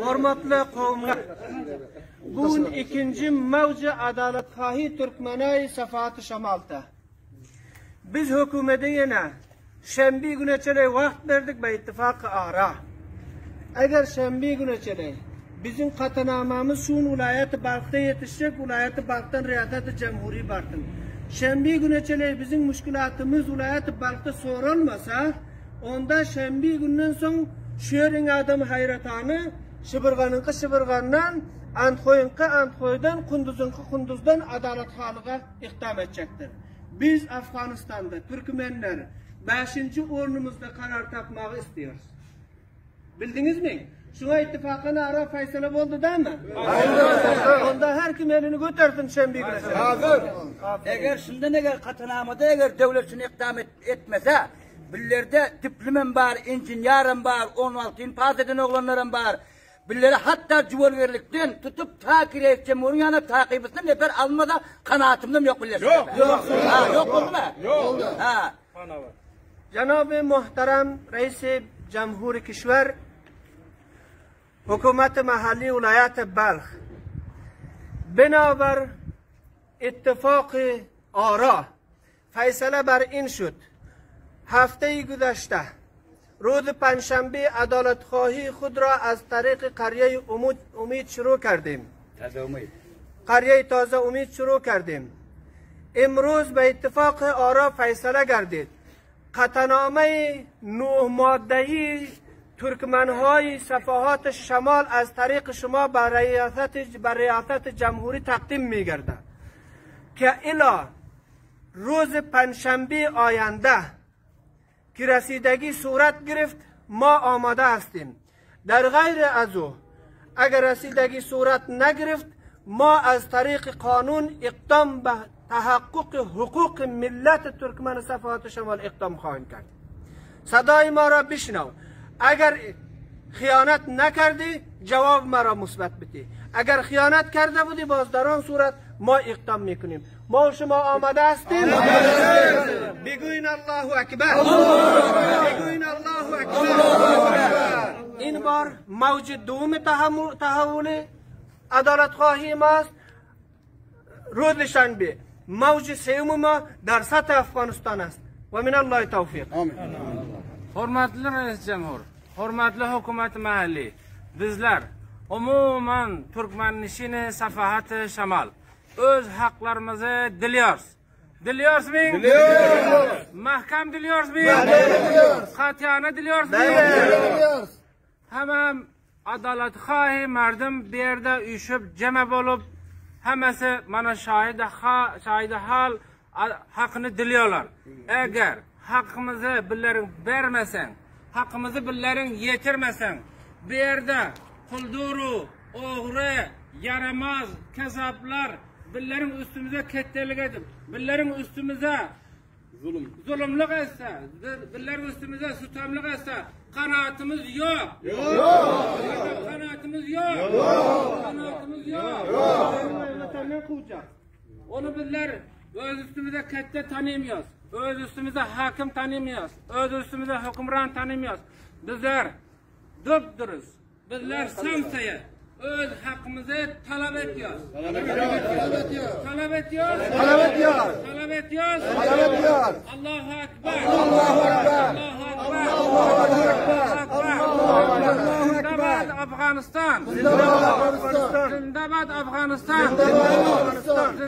Hormatly kowumlar, bu gün ikinji mawjy adalathahi türkmenaýy safaty şamalta. Biz hökümete ýene şenbi güne çenli wagt berdik be ittifak ara. Eger şenbi güne çenli biziň katanamamyz şu gün welaýaty Balhda ýetişjek, welaýaty Balhdan Riýasaty Jemhuri barsyn. Şenbi güne çenli biziň müşkilatymyz welaýaty Balhda soralmasa, Onda şenbi günden soň şu ýeriň adamy Haýratany, Şybyrganyňky Şybyrgandan, Anthoýyňky Anthoýdan, Kunduzyňky Kunduzdan adalathalyga ykdam etjekdir. Biz Afganystanda, türkmenler, bäşinji ornumyzda karar tapmagy isleýäris. Bildiňizmi? Şuňa ittifakan ara faýsala boldy dämi? Onda her kim elini götersin şenbi güne çenli. Hazır. Eger şundan eger katanamada eger döwlet şuny ykdam etmese, Billerde diplomam bar, inženýaram bar, on altyny pas eden oglanlaram bar. Billere hatda juwalgerlikden tutup ta Kireýew Jemuryň ýanyna takybysyna neper alynmasa kanaatymdam ýok billere. Ýok, ýok. Ha, ýok boldumy? Ýok. Ha. Janaby muhtaram Reisi Jemhuri Kişwer Hökümeti Mahalli Wlaýaty Balh binabar ittifaky ara Feýsala bar in şut. Hafte-i güzeşte, Ruz-i penşenbe adalathahi hud ra az taryky karýe-i umid şuru kerdim. Taze umid. Karýe-i taze umid şuru kerdim. Imruz be ittifak-ı ara feýsala gerdid. Kataname-i nuh maddeyi türkmenhay safahat şemal az taryky şuma be riyasat be riyasat cemhuri takdim mi gerde. Ke ila Ruz penşenbe aýande ki residegi surat girift ma amade hastim. Der gayr az o eger residegi surat negirift ma az taryky kanun ykdam be tahakkuk hukuk millet türkmen safahat şemal ykdam hahim kerd. Sadaý mara bişnaw. Eger hyýanat nekerdi, jawab mara musbet bidi. Eger hyýanat kerde budi, baz dar on surat ma ykdam mekunim. Ma şuma amade hastim? Bigüýin Allahu Ekber! Bigüýin Allahu Ekber! In bar mawjy dumy tahawuly adalathahi mast. Ruz şenbe mawjy sewmi ma dar sath Afganistan ast. We minallahi tawfik. Hormatly Reis Jemhur, hormatly Hökümeti Mahalli, bizler, umuman Türkmennişini Safahaty Şamal, öz haklarymyzy dilýäris. Dilýärismi? Dilýäris. Mahkam dilýärismi? Dilýäris. Katyana dilýärismi? Dilýäris. Hemem Adalathahy merdum bu ýerde üýşüp jeme bolup, hemmesi mana şaýydy şaýydy hal hakyny dilýärler. Eger hakymyzy billeriň bermeseň, hakymyzy billeriň ýetirmeseň, bu ýerde kulduru, ogry, ýaramaz, kezaplar billeriň üstümize ketdelik edip, billeriň üstümize Zulum. Zulumlyk etse, bizleriň üstümize sütemlik etse, kanaatymyz ýok. Ýok. Kanaatymyz ýok. Ýok. Kanaatymyz ýok. Watandan kowjak. Ony bizler öz üstümize ketde tanymýas. Öz üstümize hakim tanymýas. Öz üstümize hökümran tanymýas. Bizler düp-dürüs. Bizler sanksiýa öz hakymyzy talap etýäs. Talap etýäs. Talap etýäs. Talap etýäs. Talap etýäs. Allahu akbar. Allahu akbar. Allahu akbar. Allahu akbar. Zindabad Afganistan. Zindabad Afganistan. Zindabad Afganistan. Zindabad Afganistan.